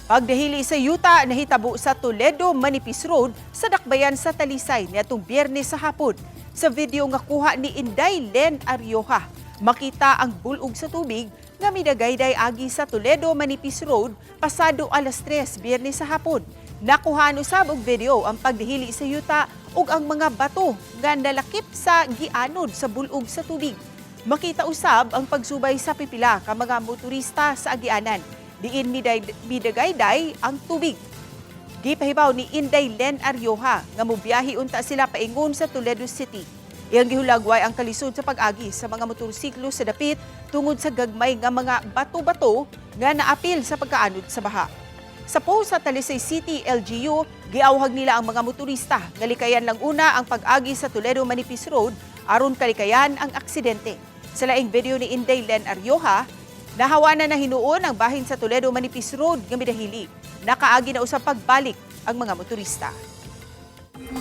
Pagdahili sa yuta nahitabo sa Toledo Manipis Road sa Dakbayan sa Talisay niadtong Biyernes sa hapon. Sa video nga kuha ni Inday Len Arioja, makita ang bulog sa tubig nga midagayday agi sa Toledo Manipis Road pasado alas 3 Biyernes sa hapon. Nakuhaan usab og video ang pagdahili sa yuta ug ang mga bato nga nalakip sa gianod sa bulog sa tubig. Makita usab ang pagsubay sa pipila ka mga motorista sa agianan diin midagayday ang tubig. Gipahibaw ni Inday Len Arioja nga mobiyahe unta sila paingon sa Toledo City. Iyang gihulagway ang kalisod sa pag-agi sa mga motorsiklo sa dapit tungod sa gagmay nga mga bato-bato nga naapil sa pagkaanod sa baha. Sa post sa Talisay City LGU, giawhag nila ang mga motorista nga likayan lang una ang pag-agi sa Toledo Manipis Road aron kalikayan ang aksidente. Sa laing video ni Inday Len Arioja, nahawanan na hinuon ang bahin sa Toledo Manipis Road nga midahili. Nakaagi na usab pagbalik ang mga motorista.